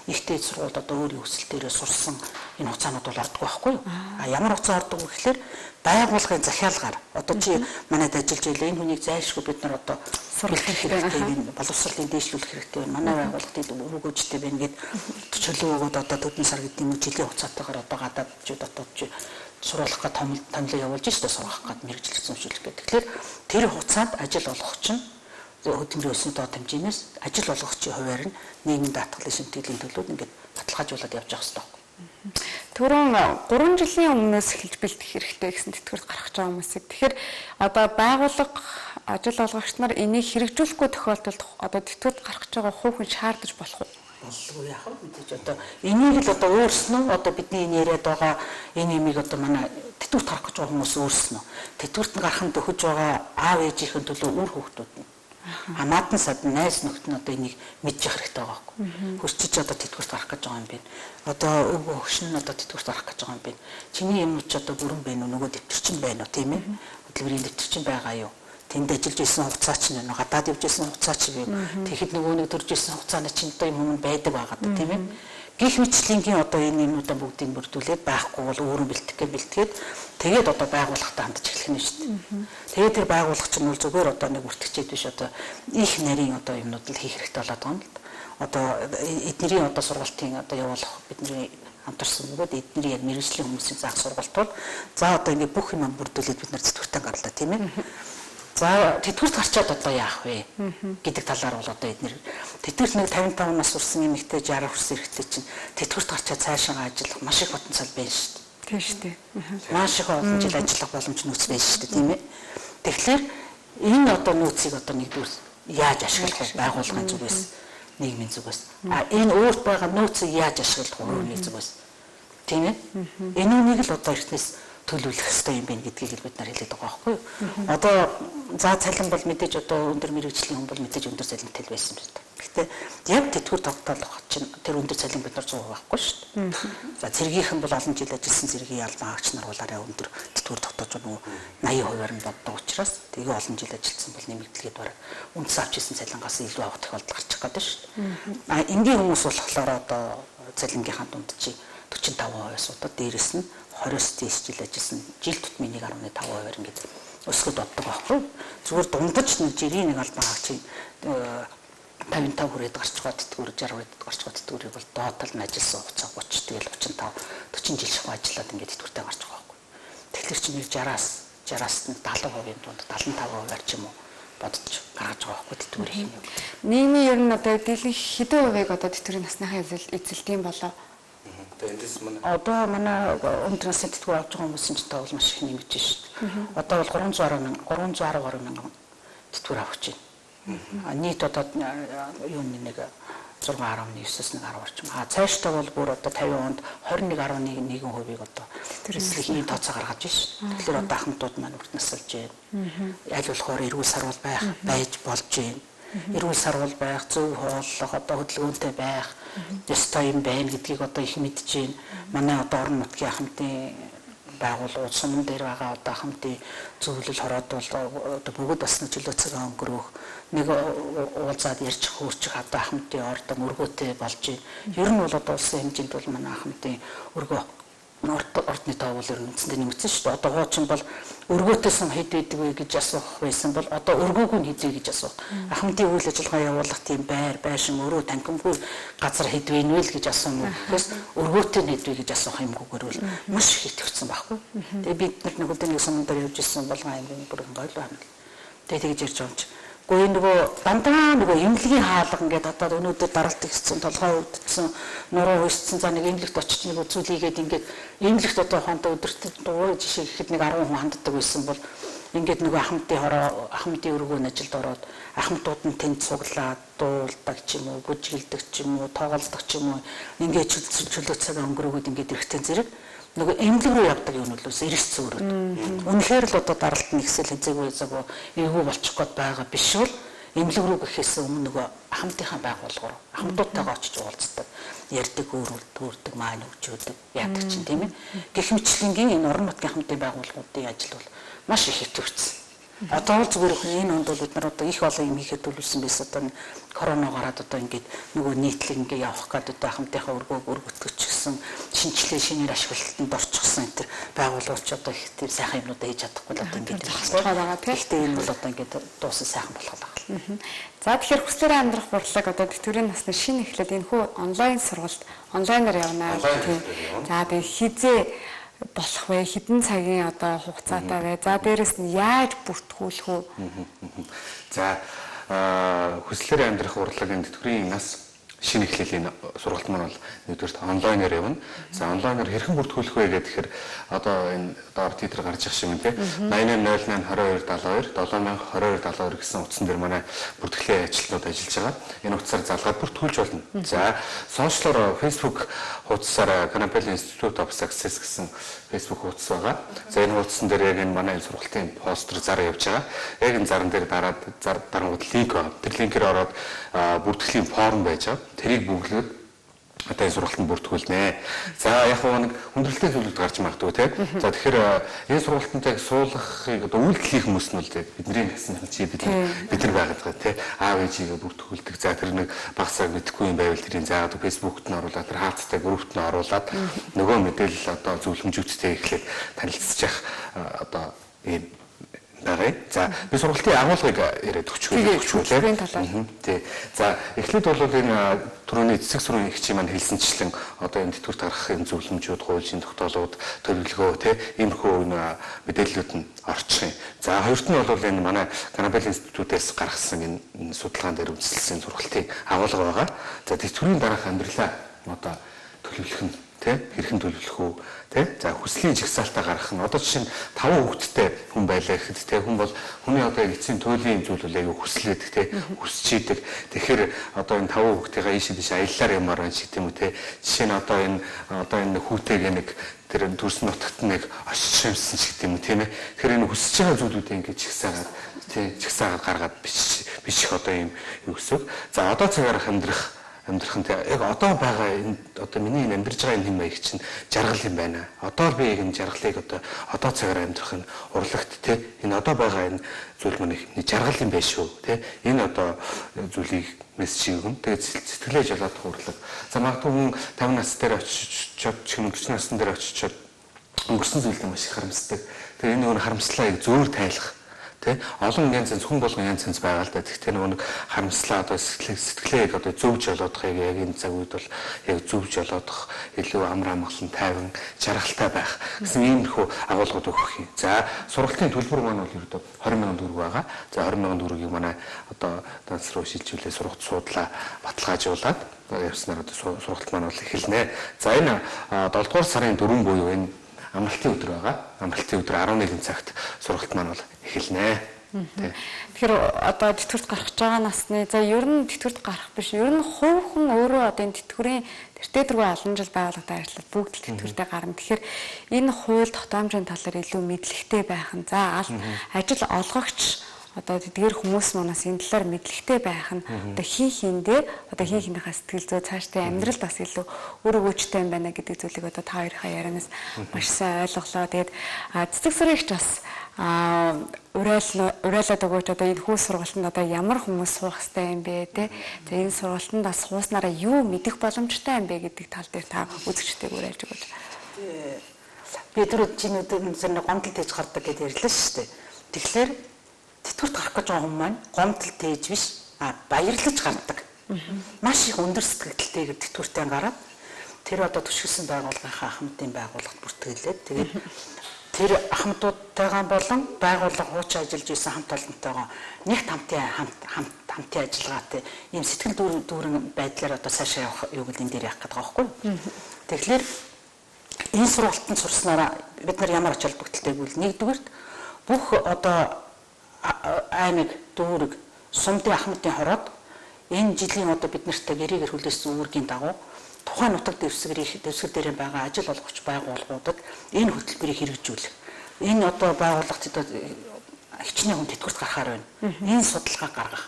ихтэй сургуульд одоо өөрийн хүсэлтээрээ сурсан энэ хугацаанууд бол ордог байхгүй юу? А ямар хугацаа ордог вэ гэхээр байгууллагын захиалгаар одоо чи манайд ажиллаж байлаа энэ хүнийг зайлшгүй бид нар одоо сургах хэрэгтэй, энэ боловсролын дээшлүүлэх хэрэгтэй байна. Манай байгууллагт өгөөжтэй байна гэд чөлөө өгөөд одоо төдөн сар гэдэг юм уу жилийн хугацаатайгаар одоо гадаад ч дотоод ч сургуулах гад томлоо явуулж штэ сургах гад мэргэжлэгдсэн зөвшөөрлөх гэдэг. Тэгэхээр тэр хугацаанд ажил олгогч нь хөдөлмөрийн өсний доод хэмжээнээс ажил олгогчийн хувиар нь нийгмийн даатгалын шимтгэлийн төлөөд ингээд баталгаажуулаад явж явах хэрэгтэй. Түрүүн 3 жилийн өмнөөс эхэлж бэлтгэх хэрэгтэй гэсэн тэтгэврт гаргаж байгаа хүмүүсийг. Тэгэхээр одоо байгууллага ажил олгогч нар энийг хэрэгжүүлэхгүй тохиолдолд одоо тэтгэврт гаргаж байгаа хувь хүн шаардаж болох уу? Боллоо яах вэ? Мэдээж одоо энийг л одоо өөрснөө одоо бидний энэ яриад байгаа энэ юмыг одоо манай тэтгэврт гарах гэж байгаа хүмүүс өөрснөө. Тэтгэврт гарах нь төхөж байгаа аав ээжийнхэн төлөө үр хүүхдүүд нь. Амаатан садан найз нөхд нь одоо энийг мэдчих хэрэгтэй байгаа байхгүй. Хөрчиж одоо тэтгэврт гарах гэж байгаа юм байна. Одоо өвгөө хөгшин нь одоо тэтгэврт гарах гэж байгаа юм байна. Чиний юм ч одоо бүрэн байна уу? Нөгөө дэвтэр чинь байна уу, тийм ээ? Хөдөлмөрийн дэвтэр чинь байгаа юу? Тэнд ажиллаж исэн хугацаа чинь байна уу? Гадаад явж исэн хугацаа чинь юу? Тэгэхэд нөгөө нэг төрж исэн хугацааны чинь одоо юм хүмүүс байдаг байгаа даа, тийм ээ? Гэх мэтлэнгийн одоо энэ юмнуудаа бүгдийг бүрдүүлээд байхгүй бол өөрөө бэлтгэх бэлтгээд тэгээд одоо байгууллагатай хандж эхлэх нь шүү дээ. Тэгээд тэр байгууллага чинь бол зүгээр одоо нэг бүртгэжээд биш одоо их нарийн одоо юмнууд л хийх хэрэгтэй болоод байгаа юм л да. Одоо эднэрийн одоо сургалтын одоо явуулах бидний хамтарсан бөгөөд эднэрийн яг мэргэжлийн хүмүүсийн заах сургалт бол за одоо ингэ бүх юм бүрдүүлээд бид нар тэтгэвртэй гарлаа тийм ээ. За тэтгэврт гарчаад одоо яах вэ гэдэг талаар бол одоо эднэр тэтгэврт нэг 55 нас хүрсэн эмэгтэй 60 хүрсэн эрэгтэй чинь тэтгэврт гарчаад цаашаа ажиллах маш их потенциал байна шүү дээ. Тийм шүү дээ. Маш их олон жил ажиллах боломж нөөц байна шүү дээ, тийм ээ. Тэгэхээр энэ одоо нөөцийг одоо нэгдүгээр яаж ашиглах вэ? Байгууллагын зүгээс, нийгмийн зүгээс. А энэ өөрт байгаа нөөцийг яаж ашиглах вэ? Өөрийн зүгээс. Тийм ээ. Энэ үнийг л одоо эртнээс төлөвлөх ёстой юм байна гэдгийг л бид нар хэлээд байгаа байхгүй юу? Одоо за цалин бол мэдээж одоо өндөр мэргэжлийн хүн бол мэдээж өндөр цалинтай л байсан байна. Гэхдээ яг тэтгэвэр тогтоолох чинь тэр өндөр цалин бид нар 100% байхгүй шүү дээ. За цэргийнхэн бол олон жил ажилласан цэргийн албан хаагч нар бол арай өндөр тэтгэвэр тогтоож нөгөө 80%-аар нь боддог учраас тэгээ олон жил ажилласан бол нэмэгдэлгээд бараг үндсэн авч исэн цалингаас илүү авах тохиолдол гарчих гээд шүү дээ. А энгийн хүмүүс болохоор одоо цалингийнхаа дунд чи 45%-аас одоо дээрэс нь 20-с дээш жил ажилласан жил тутмын 1.5%-аар ингээд өсгöd боддог байхгүй. Зүгээр дундаж нэг жирийн нэг албан хаагчийн 55 хүрээд гарчгаа тэтгэвэр 60 хүрээд гарчгаа тэтгэврийг бол доод тал нь ажилласан хугацаа 30 тэгэл 35 40 жил шахуу ажиллаад ингээд тэтгэвртэй гарч байгаа байхгүй. Тэгэхээр чи нэг 60-аас нь 70%-ийн дунд 75%-аар ч юм уу бодож гаргаж байгаа байхгүй тэтгэвэр их юм. Нийгмийн ер нь одоо дийлэнх хэдэн хувийг одоо тэтгэврийн насныхаа эзэлдэм болоо? Одоо эндээс манай одоо манай өндөр насны тэтгэвэр авч байгаа хүмүүсийн ч тоо бол маш их нэмэгдэж шүү дээ. Одоо бол 310 гаруй мянган тэтгэвэр авах гэж байна. Нийт одоо юу нэг 6.9-с 1.10 орчим. А цаашдаа бол бүр одоо 50 онд 21.1%-ийг одоо тэтгэвэр ийм тооцоо гаргаж байна. Тэгэхээр одоо ахмадууд маань урт насалж байна. Аль болохоор эрүүл сарвал байх байж болж байна. Эрүүл сарвал байх, зөв хооллох, одоо хөдөлгөөнтэй байх ёстой юм байна гэдгийг одоо их мэдж байна. Манай одоо орон нутгийн ахмадын байгууллагууд суман дээр байгаа одоо ахмадын зөвлөл хороодвол одоо бүгд бас чөлөө цагаа өнгөрөөх нэг уулзаад ярьж хөөрчих одоо ахмадын ордон өргөөтэй болж байна. Ер нь бол одоо улсын хэмжээнд бол манай ахмадын өргөө ордны тоо бол ер нь үндсэндээ нэмэгдсэн шүү дээ. Одоо хуучин бол өргөөтэй сум хэд байдаг вэ гэж асуух байсан бол одоо өргөөгүй нь хэд вэ гэж асуух. Ахмадын үйл ажиллагаа явуулах тийм байр, байшин, өрөө танхимгүй газар хэд вэ нэ л гэж асууна. Тэгэхээс өргөөтэй нь хэд вэ гэж асуух юмгүйгээр бол маш их итгэвчсэн байхгүй. Тэгээ бид нар нэг өдөр нэг суман дээр явж исэн болгон аймгийн бүрэн гойлоо хамт. Тэгээ тэгж ярьж байгаа юм чи. Гэхдээ нөгөө дандаа нөгөө эмнэлгийн хаалга ингээд одоо өнөөдөр даралт ихсэн, толгой өвдсөн, нуруу хүйссэн, за нэг эмнэлэгт очиж нэг үзүүлээгээд ингээд эмнэлэгт одоо ухаантай өдөрт дуур жишээ гэхэд нэг 10 хүн ханддаг байсан бол ингээд нөгөө ахмадын хороо, ахмадын өргөөнд ажилд ороод ахмадууд нь тэнд цуглаад дуулдаг ч юм уу, бүжгэлдэг ч юм уу, тоглолдог ч юм уу, ингээд чөлөө цагаа өнгөрөөгөөд ингээд эрэхтэн зэрэг нөгөө эмнэлэг рүү явдаг юм бол эрс зөөрөд. Үнэхээр л одоо даралт нэгсэл хэзээгүй хэзээгүй эвгүй болчих гээд байгаа биш бол эмнэлэг рүү гэхээс өмнө нөгөө ахмадынхаа байгууллага руу ахмадуудтайгаа очиж уулздаг, ярьдаг, өөрөлдөг, маань өгчөөдөг, яадаг чинь тийм ээ. Гэх мэтлэнгийн энэ орон нутгийн ахмадын байгууллагуудын ажил бол маш их идэвхжсэн. Одоо бол зүгээр их энэ онд бол бид нар одоо их олон юм хийхэд төлөвлөсөн байсан. Одоо корона гараад одоо ингээд нөгөө нийтлэг ингээд явах гээд одоо ахмадынхаа өргөөг өргөтгөч гэсэн шинжилгээ шинээр ашиглалтанд орчихсон энэ төр байгууллагч одоо их тийм сайхан юмнуудаа хийж чадахгүй л одоо ингээд байгаа тийм. Гэхдээ энэ бол одоо ингээд дуусан сайхан болох байгаа. За тэгэхээр хүслээрээ амьдрах урлаг одоо тэтгэврийн насны шинэ эхлэл энэхүү онлайн сургалт онлайнаар явна тийм. За тэгээ хизээ болох вэ? Хэдэн цагийн одоо хугацаатай вэ? За дээрэс нь яаж бүртгүүлэх үү? За хүслээр амьдрах урлагийн тэтгэврийн нас шинэ эхлэлийн сургалт маань бол нэгдүгээрт онлайнаар явна. За онлайнаар хэрхэн бүртгүүлэх вэ гэхээр одоо энэ доор титр гарч ирэх шиг юм тий. 88 08 22 72 7022 72 гэсэн утсан дээр манай бүртгэлийн ажилтнууд ажиллаж байгаа. Энэ утсаар залгаад бүртгүүлж болно. За сошиалор Facebook хуудасаар Canapel Institute of Success гэсэн Facebook хуудас байгаа. За энэ хуудсан дээр яг энэ манай энэ сургалтын постэр зар явж байгаа. Яг энэ заран дээр дараад дарангууд линк байна. Тэр линкээр ороод бүртгэлийн форм байж байгаа. Тэрийг бүглээд одоо энэ сургалтанд бүртгүүлнэ. За яг хөө нэг хүндрэлтэй зүйлүүд гарч магадгүй те. За тэгэхээр энэ сургалтанд яг суулгахыг одоо үйлдэл хийх хүмүүс нь бол бидний гэсэн чи бид нар байгаад байгаа те. Аав ээжигээ бүртгүүлдэг. За тэр нэг багсааг мэдэхгүй юм байвал тэрийг заагаад Facebook-т нь оруулаад тэр хаалттай группт нь оруулаад нөгөө мэдээлэл одоо зөвлөмжүүдтэй эхлээд танилцчих одоо ийм байгаа. За би сургалтын агуулгыг яриад өгчгүй. Тий. За эхлээд бол энэ түрүүний цэцэг сүрэн эгчийн маань хэлсэнчлэн одоо энэ тэтгэврт гаргах юм зөвлөмжүүд, хуулийн тогтоолууд, төлөвлөгөө тий иймэрхүү энэ мэдээллүүд нь орчих юм. За хоёрт нь бол энэ манай Canapel институтээс гаргасан энэ судалгаан дээр үндэслэсэн сургалтын агуулга байгаа. За тэтгэврийн дараах амьдралаа одоо төлөвлөх нь тий хэрхэн төлөвлөх үү тий за хүслийн жагсаалтаа гаргах нь одоо жишээ нь 5 хүүхэдтэй хүн байлаа гэхэд тий хүн бол хүний одоо яг эцсийн туйлын зүйл бол аягүй хүслээдэг тий хүсч идэг. Тэгэхээр одоо энэ 5 хүүхдийнхаа ийш тийш аяллаар ямаар байна ч гэдэм үү тий жишээ нь одоо энэ хүүтэйгээ нэг тэр төрсөн нутагт нэг очиж юмсан ч гэдэм үү тийм ээ. Тэгэхээр энэ хүсэж байгаа зүйлүүдээ ингэж жагсаагаад тий жагсаагаад гаргаад бичих одоо юм юу гэсэн үг. За одоо цагаарх амьдрах нь яг одоо байгаа энэ одоо миний энэ амьдарч байгаа энэ хэм маяг чинь жаргал юм байна. Одоо л би яг энэ жаргалыг одоо цагаар амьдрах нь урлагт тий энэ одоо байгаа энэ зүйл маань их жаргал юм байна шүү тий. Энэ одоо зүйлийг мессежийг өгнө. Тэгээд сэтгэлээ жалаадах урлаг. За магадгүй хүн 50 нас дээр очиж ч юм 40 насн дээр очиж өнгөрсөн зүйлээ маш их харамсдаг. Тэгээд энэ өөр харамслаа яг зөөр тайлах Тэ олон янз янз хүн болгон янз янз байгаа л да. Тэгэхдээ нөгөө нэг харамслаа одоо сэтгэлээ яг одоо зөв жолоодохыг яг энэ цаг үед бол яг зөв жолоодох илүү амар амгалан тайван жаргалтай байх гэсэн иймэрхүү агуулгууд өгөх юм. За сургалтын төлбөр маань бол ердөө 20,000 төгрөг байгаа. За 20,000 төгрөгийг манай одоо данс руу шилжүүлээ сургалт суудлаа баталгаажуулаад явснаар одоо сургалт маань бол эхэлнэ. За энэ 7 дугаар сарын 4 буюу энэ амралтын өдөр байгаа. Амралтын өдөр 11 цагт сургалт маань бол эхэлнэ. Тэгэхээр одоо тэтгэврт гарах гэж байгаа насны за ер нь тэтгэврт гарах биш. Ер нь хувь хүн өөрөө одоо энэ тэтгэврийн тэртээ тэргүй олон жил байгууллагатай ажиллаад бүгд л тэтгэвртэй гарна. Тэгэхээр энэ хууль тогтоомжийн талаар илүү мэдлэгтэй байх нь за ажил олгогч одоо тэдгээр хүмүүс манаас энэ талаар мэдлэгтэй байх нь одоо хин хиндээ одоо хин хинийхээ сэтгэл зүй цаашдаа амьдрал бас илүү үр өгөөжтэй юм байна гэдэг зүйлийг одоо та хоёрынхаа ярианаас маш сайн ойлголоо. Тэгээд цэцэг сүрэгч бас уриалаад өгөөч одоо энэ хүү сургалтанд одоо ямар хүмүүс суух ёстой юм бэ те. За энэ сургалтанд бас сууснараа юу мэдэх боломжтой юм бэ гэдэг тал дээр та үзэгчтэйг уриалж өгөөч. Би түрүү чиний өдөр нэг гомдол тээж гардаг гэдээ ярьлаа шүү дээ. Тэгэхээр тэтгэврт гарах гэж байгаа хүн маань гомдол тээж биш баярлаж гардаг. Маш их өндөр сэтгэгдэлтэйгээр тэтгэвртэй гараад тэр одоо түшгэлсэн байгууллагынхаа ахмадын байгууллагт бүртгэлээд тэгээд тэр ахмадуудтайгаа болон байгууллага хуучин ажиллаж исэн хамт олонтойгоо нэгт хамтын ажиллагаатай ийм сэтгэл дүүрэн байдлаар одоо цаашаа явах юу гэл энэ дээр явах гэдэг байгаа байхгүй. Тэгэхээр энэ сургалтанд сурснараа бид нар ямар ач холбогдолтой гэвэл нэгдүгээрт бүх одоо аймаг, дүүрэг, сумдын ахмадын хороод энэ жилийн одоо бид нартай гэрээгээр хүлээсэн үүргийн дагуу тухайн нутаг дэвсгэр дээр байгаа ажил олгогч байгууллагуудад энэ хөтөлбөрийг хэрэгжүүлэх. Энэ одоо байгууллагт одоо хичнээн хүн тэтгэврт гарахаар байна. Энэ судалгаа гаргах.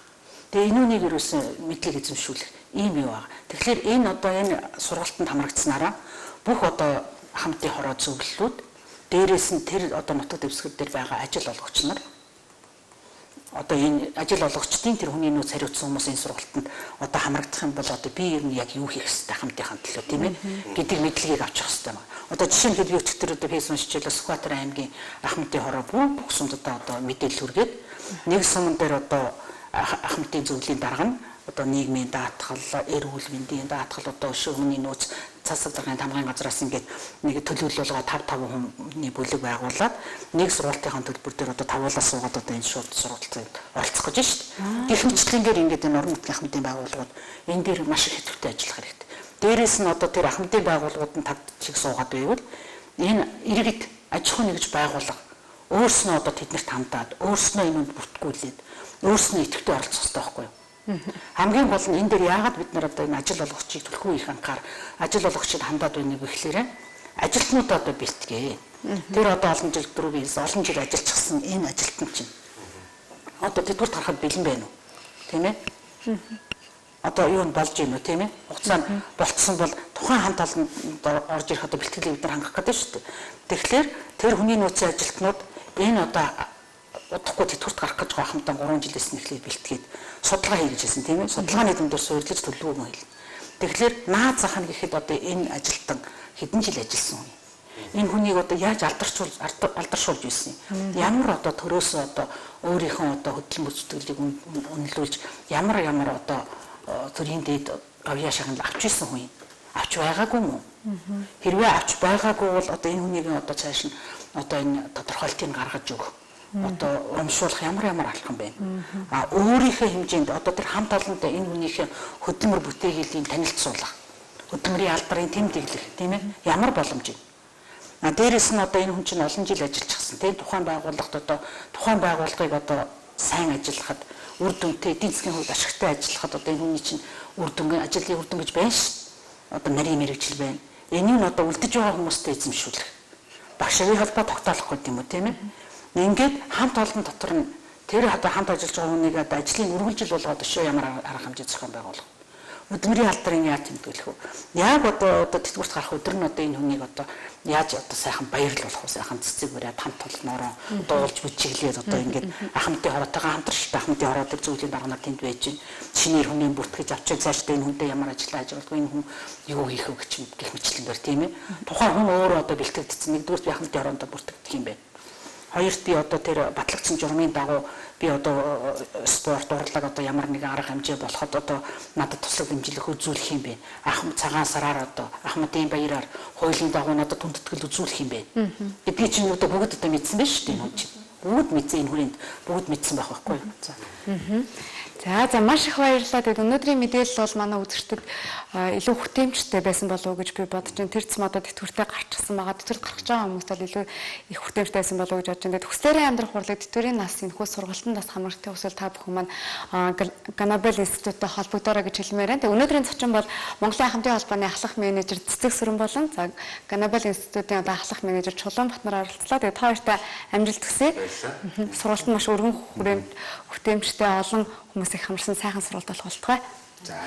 Тэгээ энэ үнийг ерөөсөн мэдлэг эзэмшүүлэх ийм юу байгаа. Тэгэхээр энэ одоо энэ сургалтанд хамрагдсанараа бүх одоо ахмадын хороо зөвлөлүүд дээрээс нь тэр одоо нутаг дэвсгэр дээр байгаа ажил олгогч нар одоо энэ ажил олгогчдын тэр хүний нөөц хариуцсан хүмүүс энэ сургалтанд одоо хамрагдах юм бол одоо би ер нь яг юу хийх ёстой хамтынхаа төлөө тийм ээ гэдэг мэдлэгийг авчих ёстой юм. Одоо жишээ нь би өчигдөр одоо фэйс уншчихлаа Сүхбаатар аймгийн ахмадын хороо бүх сумдаа одоо мэдээлэл хүргээд нэг суман дээр одоо ахмадын зөвлөлийн дарга нь одоо нийгмийн даатгал, эрүүл мэндийн даатгал одоо өшөө хүний нөөц цасаг даргын тамгын газраас ингээд нэг төлөөлөл болгоо 5 5 хүний бүлэг байгуулад нэг сургалтынхаа төлбөр дээр одоо тавуулаа суугаад одоо энэ шууд сургалтад оролцох гэж шүү дээ. Гэх мэтлэнгээр ингээд энэ орон нутгийн ахмадын байгууллагууд энэ дээр маш их идэвхтэй ажиллах хэрэгтэй. Дээрээс нь одоо тэр ахмадын байгууллагууд нь тав чиг суугаад байвал энэ иргэд аж ахуй нэгж байгууллага өөрснөө одоо тэднэрт хандаад өөрснөө юмд бүртгүүлээд өөрснөө идэвхтэй оролцох хэрэгтэй байхгүй юу? Хамгийн гол нь энэ дээр яагаад бид нар одоо энэ ажил олгогчийг түлхүү их анхаар ажил олгогчид хандаад байна вэ гэхлээрэ ажилтнуудаа одоо бэлтгээ. Тэр одоо олон жил дөрвийн олон жил ажиллчихсан энэ ажилтан чинь одоо тэдгүүрт харахад бэлэн байна уу? Тийм ээ? Одоо юу нь болж гин үү, тийм ээ? Хугацаа нь болцсон бол тухайн хамт олонд орж ирэх одоо бэлтгэлийг бид нар хангах гэдэг шүү дээ. Тэгэхээр тэр хүний нөөцийн ажилтнууд энэ одоо удахгүй тэтгэврт гарах гэж байгаа хамтан 3 жилээс нь эхлээд бэлтгээд судалгаа хий гэж хэлсэн тийм ээ. Судалгааны дүн дээр суйрлаж төлөвлөгөө хэлнэ. Тэгэхээр наад зах нь гэхэд одоо энэ ажилтан хэдэн жил ажилласан хүн. Энэ хүнийг одоо яаж алдаршуулж байсан юм? Ямар одоо төрөөсөө одоо өөрийнхөө одоо хөдөлмөр зүтгэлийг үнэлүүлж ямар одоо төрийн дээд гавьяа шагнал авч исэн хүн юм? Авч байгаагүй юм уу? Хэрвээ авч байгаагүй бол одоо энэ хүнийг одоо цааш нь одоо энэ тодорхойлтыг гаргаж өгөх. Одоо урамшуулах ямар алхам бэ? А өөрийнхөө хэмжээнд одоо тэр хамт олонтой энэ хүнийхээ хөдөлмөр бүтээлийн танилцуулах, хөдөлмөрийн алдрын тэмдэглэх, тийм ээ? Ямар боломж юм? А дээрэс нь одоо энэ хүн чинь олон жил ажиллчихсан, тийм тухайн байгууллагт одоо тухайн байгууллагыг одоо сайн ажиллахад үр дүнтэй эдийн засгийн хувьд ашигтай ажиллахад одоо энэ хүний чинь үр дүнгийн ажлын үр дүн гэж байна ш. Одоо нарийн мэрэгжил байна. Энийг нь одоо үлдэж байгаа хүмүүстэй эзэмшүүлэх. Багш нарын холбоо тогтоолох гэдэг юм уу, тийм ээ? Ингээд хамт олон дотор нь тэр одоо хамт ажиллаж байгаа хүнийг одоо ажлын үргэлжил болгоод өшөө ямар арга хэмжээ зохион байгуулах. Өдмөрийн алдрын яаж тэмдэглэх вэ? Яг одоо тэтгэврт гарах өдөр нь одоо энэ хүнийг одоо яаж одоо сайхан баярлуулах вэ? Сайхан цэцэг бариад хамт олноороо дуулж бүчиглээд одоо ингээд ахмадын хороотойгоо хамтарч шүү дээ. Ахмадын хороо тэр зүйлийн дарга нар тэнд байж гин. Шинээр хүний бүртгэж авчиг цаашдаа энэ хүнтэй ямар ажиллаа ажиллах вэ? Энэ хүн юу хийх вэ гэж гэх мэтлэнгээр тийм ээ. Тухайн хүн өөрөө одоо бэлтгэгдсэн. Нэгдүгээр би ахмадын хороонд бүртгэгдэх юм байна. Хоёрт би одоо тэр батлагдсан журмын дагуу би одоо спорт, урлаг одоо ямар нэгэн арга хэмжээ болоход одоо надад туслах дэмжлэг үзүүлэх юм бэ? Ах цагаан сараар одоо Ахмадын баяраар хуулийн дагуу надад хүндэтгэл үзүүлэх юм бэ? Гэдгийг чинь одоо бүгд одоо мэдсэн байж шүү дээ энэ хүн чинь. Бүгд мэдсэн, энэ хүрээнд бүгд мэдсэн байх байхгүй юу? За. За за, маш их баярлалаа. Тэгээд өнөөдрийн мэдээлэл бол манай үзэгчдэд илүү хүртээмжтэй байсан болов уу гэж би бодож байна. Тэр цэм одоо тэтгэвртэй гарчихсан байгаа. Тэтгэврт гарч байгаа хүмүүст бол илүү их хүртээмжтэй байсан болов уу гэж бодож байна. Тэгээд хүслээрээ амьдрах хурлыг тэтгэврийн нас энэхүү сургалтанд бас хамрагдахыг хүсвэл та бүхэн маань Ганабел институттай холбогдоорой гэж хэлмээр байна. Тэгээд өнөөдрийн зочин бол Монголын ахмадын холбооны ахлах менежер Цэцэг Сүрэн болон за Ганабел институтын одоо ахлах менежер Чулуун Батнар оролцлоо. Тэгээд та хоёртай амжилт хүсье. Сургалт нь маш өргөн хүртээмжтэй олон хүмүүс их хамарсан сайхан сургалт болох болтугай. За.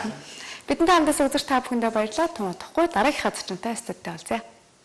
Бидэнтэй хамтаас үзэж та бүхэндээ баярлалаа. Тун удахгүй дараагийнхаа зочинтой студид уулзъя.